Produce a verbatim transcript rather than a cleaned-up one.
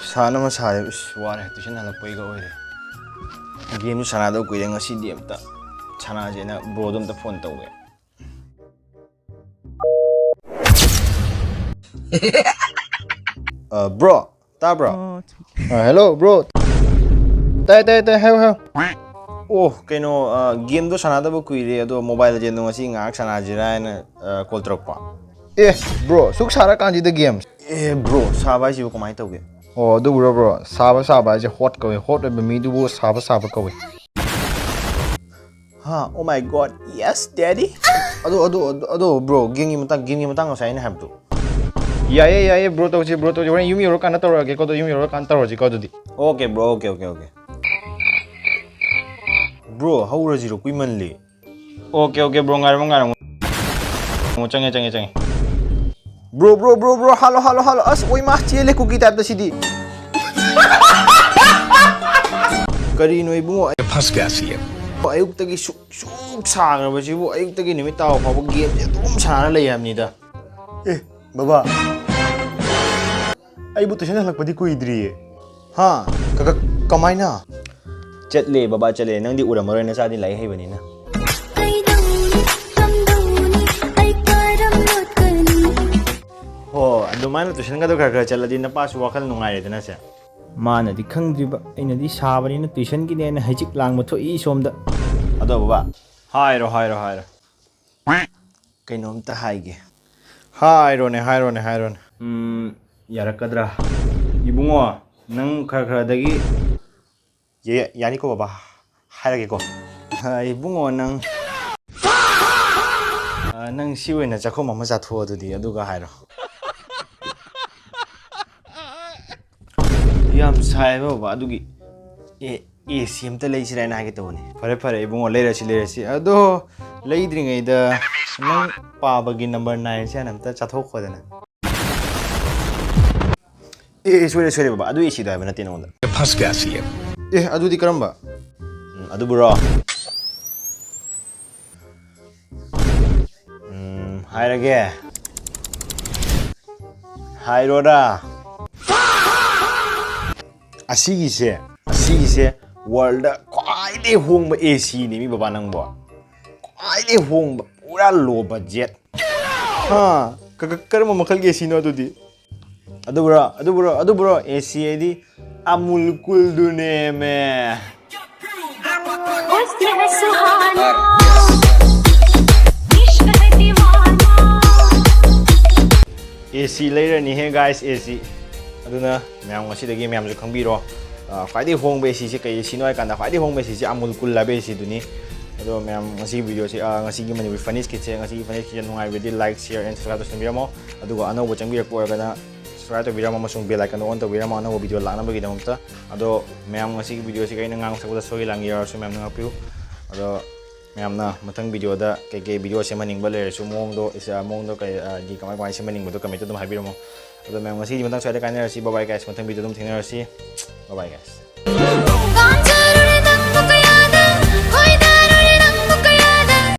ꯁꯥꯅ ꯑꯃ ꯁꯥꯔꯦ, ꯏꯁ, ꯋꯥꯔꯦ꯫ ꯇꯨꯏꯁꯟ ꯍꯜꯂꯛꯄꯩꯒ ꯑꯣꯏꯔꯦ꯫ ꯒꯦꯝꯁꯨ ꯁꯥꯟꯅꯗꯕ ꯀꯨꯏꯔꯦ, ꯉꯁꯤꯗꯤ ꯑꯝꯇ ꯁꯥꯟꯅꯁꯦꯅ ꯕ꯭ꯔꯣꯗꯣ ꯑꯝꯇ ꯐꯣꯟ ꯇꯧꯒꯦ꯫ ꯑ, ꯕ꯭ꯔꯣ, ꯇꯥꯕ꯭ꯔꯣ? ꯑꯣ, ꯑ, ꯍꯦꯜꯂꯣ, ꯕ꯭ꯔꯣ꯫ ꯇꯥꯏ, ꯇꯥꯏ, ꯇꯥꯏ, ꯍꯥꯏꯌꯣ, ꯍꯥꯏꯌꯣ꯫ ꯑꯣ, ꯀꯩꯅꯣ, ꯑ, ꯒꯦꯝꯗꯣ ꯁꯥꯟꯅꯗꯕ ꯀꯨꯏꯔꯦ, ꯑꯗꯣ ꯃꯣꯕꯥꯏꯜ ꯂꯤꯖꯦꯟꯗꯣ ꯉꯁꯤ ꯉꯥꯏꯍꯥꯛ ꯁꯥꯟꯅꯁꯤꯔꯥ ꯍꯥꯏꯅ, ꯑ, ꯀꯣꯜ ꯇꯧꯔꯛꯄ꯫ ꯑꯦ, ꯕ꯭ꯔꯣ, ꯁꯨꯛ ꯁꯥꯔꯀꯥꯟꯁꯤꯗ ꯒꯦꯝ? ꯑꯦ, ꯕ꯭ꯔꯣ, ꯁꯥꯕ ꯍꯥꯏꯁꯤꯕꯨ ꯀꯃꯥꯏꯅ ꯇꯧꯒꯦ? ꯑꯣ, ꯑꯗꯨꯕꯨꯔꯣ, ꯕ꯭ꯔꯣ? ꯁꯥꯕ ꯁꯥꯕ ꯍꯥꯏꯁꯦ ꯍꯣꯠ ꯀꯧꯋꯦ꯫ ꯍꯣꯠ ꯑꯣꯏꯕ ꯃꯤꯗꯨꯕꯨ ꯁꯥꯕ ꯁꯥꯕ ꯀꯧꯋꯦ꯫ ꯍꯥ, oh my God, yes, daddy. ꯑꯗꯣ, ꯑꯗꯣ, ꯑꯗꯣ, ꯑꯗꯣ, ꯕ꯭ꯔꯣ, ꯒꯦꯝꯒꯤ ꯃꯇꯥꯡ, ꯒꯦꯝꯒꯤ ꯃꯇꯥꯡ ꯉꯁꯥꯏ ꯑꯩꯅ ꯍꯥꯏꯕꯗꯣ꯫ ꯌꯥꯏꯌꯦ, ꯌꯥꯏꯌꯦ, ꯕ꯭ꯔꯣ, ꯇꯧꯁꯤ, ꯕ꯭ꯔꯣ, ꯇꯧꯁꯤ꯫ ꯍꯣꯔꯦꯟ ꯌꯨꯝ ꯌꯧꯔꯀꯥꯟꯗ ꯇꯧꯔꯛꯑꯒꯦꯀꯣ, ꯑꯗꯣ ꯌꯨꯝ ꯌꯧꯔꯀꯥꯟꯗ ꯇꯧꯔꯁꯤꯀꯣ, ꯑꯗꯨꯗꯤ꯫ Okay, bro, okay, okay, okay. Bro, ꯍꯧꯔꯁꯤꯔꯣ, ꯀꯨꯏꯃꯜꯂꯦ꯫ ꯑꯣꯀꯦ, ꯑꯣꯀꯦ, ꯕ꯭ꯔꯣ, ꯉꯥꯏꯔꯝꯃꯣ, ꯉꯥꯏꯔꯝꯃꯣ꯫ ꯑꯣ, ꯆꯪꯉꯦ, ꯆꯪꯉꯦ, ꯆꯪꯉꯦ꯫ Bro, bro, bro, bro, hello, hello, hello. ꯑꯁ, ꯑꯣꯏꯃꯥ, ꯆꯦꯜꯂꯦ ꯀꯨꯀꯤ ꯇꯥꯏꯞꯇ ꯁꯤꯗꯤ꯫ ꯀꯔꯤꯅꯣ ꯏꯕꯨꯡꯉꯣ? ꯐꯥꯁ ꯀꯌꯥ ꯁꯤ ꯑꯦꯝ? ꯑꯌꯨꯛꯇꯒꯤ ꯁꯨꯛ, ꯁꯨꯛ ꯁꯥꯈ꯭ꯔꯕꯁꯤꯕꯨ, ꯑꯌꯨꯛꯇꯒꯤ ꯅꯨꯃꯤꯠ ꯇꯥꯕ ꯐꯥꯎꯕ ꯒꯦꯝꯁꯦ ꯑꯗꯨꯝ ꯁꯥꯟꯅ ꯂꯩ ꯍꯥꯏꯕꯅꯤꯗ꯫ ꯑꯦ, ꯕꯕꯥ, ꯑꯩꯕꯨ ꯇꯨꯏꯁꯟ ꯍꯜꯂꯛꯄꯗꯤ ꯀꯨꯏꯗ꯭ꯔꯤꯌꯦ꯫ ꯍꯥ? ꯀ-, ꯀ-, ꯀꯃꯥꯏꯅ? ꯆꯠꯂꯦ ꯕꯕꯥ, ꯆꯠꯂꯦ꯫ ꯅꯪꯗꯤ ꯎꯔꯝꯃꯔꯣꯏ, ꯅꯆꯥꯗꯤ ꯂꯥꯏꯔꯤꯛ ꯍꯩꯕꯅꯤꯅ꯫ ꯀꯩꯗꯧꯅꯤ, ꯀꯝꯗꯧꯅꯤ, ꯑꯩ ꯀꯔꯝ ꯂꯣꯠꯀꯅꯤ? ꯍꯣ, ꯑꯗꯨꯃꯥꯏꯅ ꯇꯨꯏꯁꯟꯒꯗꯣ ꯈꯔ ꯈꯔ ꯆꯠꯂꯗꯤ ꯅꯄꯥꯁꯨ ꯋꯥꯈꯜ ꯅꯨꯡꯉꯥꯏꯔꯦꯗꯅ ꯁꯦ꯫ ꯃꯥꯅꯗꯤ ꯈꯪꯗ꯭ꯔꯤꯕ, ꯑꯩꯅꯗꯤ ꯁꯥꯕꯅꯤꯅ ꯇꯨꯏꯁꯟꯒꯤꯅꯦꯅ ꯍꯩꯆꯤꯛ ꯂꯥꯡꯕ ꯊꯣꯛꯏ ꯁꯣꯝꯗ꯫ ꯑꯗꯣ ꯕꯕꯥ, ꯍꯥꯏꯔꯣ, ꯍꯥꯏꯔꯣ, ꯍꯥꯏꯔꯣ꯫ ꯀꯩꯅꯣꯝꯇ ꯍꯥꯏꯒꯦ꯫ ꯍꯥꯏꯔꯣꯅꯦ, ꯍꯥꯏꯔꯣꯅꯦ, ꯍꯥꯏꯔꯣꯅꯦ꯫ ꯎꯝ, ꯌꯥꯔꯛꯀꯗ꯭ꯔꯥ? ꯏꯕꯨꯡꯉꯣ, ꯅꯪ ꯈꯔ ꯈꯔꯗꯒꯤ ꯌꯥ-, ꯌꯥꯅꯤꯀꯣ ꯕꯕꯥ? ꯍꯥꯏꯔꯒꯦꯀꯣ꯫ ꯑ, ꯏꯕꯨꯡꯉꯣ, ꯅꯪ, ꯑ, ꯅꯪ ꯁꯤ ꯑꯣꯏꯅ ꯆꯥꯛꯈꯨꯝ ꯑꯃ ꯆꯥꯊꯣꯛꯑꯣ ꯑꯗꯨꯗꯤ, ꯑꯗꯨꯒ ꯍꯥꯏꯔꯣ꯫ ꯌꯥꯝ ꯁꯥꯏꯕ ꯕꯕꯥ, ꯑꯗꯨꯒꯤ ꯑꯦ, ꯑꯦ ꯁꯤ ꯑꯝꯇ ꯂꯩꯁꯤꯔꯥ ꯍꯥꯏꯅ ꯍꯥꯏꯒꯦ ꯇꯧꯕꯅꯤ꯫ ꯐꯔꯦ, ꯐꯔꯦ, ꯏꯕꯨꯡꯉꯣ, ꯂꯩꯔꯁꯤ, ꯂꯩꯔꯁꯤ꯫ ꯑꯗꯣ ꯂꯩꯗ꯭ꯔꯤꯉꯩꯗ ꯅꯪ ꯄꯥꯕꯒꯤ ꯅꯝꯕꯔ ꯅꯥꯏꯟꯁꯦ ꯍꯥꯟꯅ ꯑꯝꯇ ꯆꯥꯊꯣꯛꯈꯣꯗꯅ꯫ ꯑꯦ, ꯑꯦ, ꯁꯣꯏꯔꯦ, ꯁꯣꯏꯔꯦ, ꯕꯕꯥ, ꯑꯗꯨ ꯑꯦ ꯁꯤꯗꯣ ꯍꯥꯏꯕ ꯅꯠꯇꯦ ꯅꯉꯣꯟꯗ꯫ ꯐꯥꯁ ꯀꯌꯥ ꯁꯤ ꯑꯦꯝ? ꯑꯦ, ꯑꯗꯨꯗꯤ ꯀꯔꯝꯕ? ꯎꯝ, ꯑꯗꯨꯕꯨꯔꯣ? ꯎꯝ, ꯍꯥꯏꯔꯒꯦ꯫ ꯍꯥꯏꯔꯣꯔꯥ? ꯑꯁꯤꯒꯤꯁꯦ ꯑꯁꯤꯒꯤꯁꯦ ꯋꯥꯔꯜꯗ ꯈ꯭ꯋꯥꯏꯗꯒꯤ ꯍꯣꯡꯕ ꯑꯦ ꯁꯤꯅꯦ ꯃꯤ ꯕꯕꯥ ꯅꯪꯕꯣ꯫ ꯈ꯭ꯋꯥꯏꯗꯒꯤ ꯍꯣꯡꯕ, ꯄꯨꯔꯥ ꯂꯣ ꯕꯖꯦꯠ꯫ ꯍꯥ? ꯀ- ꯀ- ꯀꯔꯝꯕ ꯃꯈꯜꯒꯤ ꯑꯦ ꯁꯤꯅꯣ ꯑꯗꯨꯗꯤ? ꯑꯗꯨꯕꯨꯔꯣ, ꯑꯗꯨꯕꯨꯔꯣ, ꯑꯗꯨꯕꯨꯔꯣ, ꯑꯦ ꯁꯤ ꯍꯥꯏꯗꯤ ꯑꯃꯨꯜ ꯀꯨꯜꯗꯨꯅꯦꯃꯦ꯫ ꯑꯦ ꯁꯤ ꯂꯩꯔꯅꯤꯍꯦ guys, ꯑꯦ ꯁꯤ꯫ ꯑꯗꯨꯅ ꯃꯌꯥꯝ ꯉꯁꯤꯗꯒꯤ ꯃꯌꯥꯝꯁꯨ ꯈꯪꯕꯤꯔꯣ꯫ ꯑ, ꯈ꯭ꯋꯥꯏꯗꯒꯤ ꯍꯣꯡꯕ ꯑꯦ ꯁꯤꯁꯦ ꯀꯩ ꯑꯦ ꯁꯤꯅꯣ ꯍꯥꯏ ꯀꯥꯟꯗ ꯈ꯭ꯋꯥꯏꯗꯒꯤ ꯍꯣꯡꯕ ꯑꯦ ꯁꯤꯁꯦ ꯑꯃꯨꯜ ꯀꯨꯜ ꯍꯥꯏꯕ ꯑꯦ ꯁꯤꯗꯨꯅꯤ꯫ ꯑꯗꯣ ꯃꯌꯥꯝ ꯉꯁꯤꯒꯤ ꯚꯤꯗꯤꯑꯣꯁꯦ, ꯑ, ꯉꯁꯤꯒꯤ ꯃꯅꯤꯄꯨꯔꯤ funniest kidꯁꯦ, ꯉꯁꯤꯒꯤ funniest kidꯁꯦ ꯅꯨꯡꯉꯥꯏꯕꯗꯤ like, share and subscribe ꯇꯧꯁꯟꯕꯤꯔꯝꯃꯣ꯫ ꯑꯗꯨꯒ ꯑꯅꯧꯕ ꯆꯪꯕꯤꯔꯛꯄ ꯑꯣꯏꯔꯒꯅ subscribe ꯇꯧꯕꯤꯔꯝꯃꯣ ꯑꯃꯁꯨꯡ bell icon on ꯇꯧꯕꯤꯔꯝꯃꯣ ꯑꯅꯧꯕ ꯚꯤꯗꯤꯑꯣ ꯂꯥꯛꯅꯕꯒꯤꯗꯃꯛꯇ꯫ ꯑꯗꯣ ꯃꯌꯥꯝ ꯉꯁꯤꯒꯤ ꯚꯤꯗꯤꯑꯣꯁꯤꯒ ꯑꯩꯅ ꯉꯥꯡꯕ ꯁꯛꯄꯗ ꯁꯣꯏꯈꯤ ꯂꯥꯟꯈꯤ ꯌꯥꯎꯔꯁꯨ ꯃꯌꯥꯝꯅ ꯉꯥꯛꯄꯤꯌꯨ꯫ ꯑꯗꯣ ꯃꯌꯥꯝꯅ ꯃꯊꯪ ꯚꯤꯗꯤꯑꯣꯗ ꯀꯩꯀꯩ ꯚꯤꯗꯤꯑꯣ ꯁꯦꯝꯍꯟꯅꯤꯡꯕ ꯂꯩꯔꯁꯨ ꯃꯑꯣꯡꯗꯣ, ꯏꯁ-, ꯃꯑꯣꯡꯗꯣ ꯀꯩ, ꯑ, ꯗꯤ ꯀꯃꯥꯏ ꯀꯃꯥꯏ ꯁꯦꯝꯍꯟꯅꯤꯡꯕꯗꯣ comment ꯑꯗꯨꯝ ꯍꯥꯏꯕꯤꯔꯝꯃꯣ꯫ ꯑꯗꯣ ꯃꯌꯥꯝ ꯉꯁꯤꯒꯤꯗꯤ ꯃꯇꯥꯡ ꯁ꯭ꯋꯥꯏꯗ ꯀꯥꯏꯅꯔꯁꯤ꯫ Bye bye guys, ꯃꯊꯪ ꯚꯤꯗꯤꯑꯣ ꯑꯗꯨꯝ ꯊꯦꯡꯅꯔꯁꯤ꯫ Bye bye guys꯫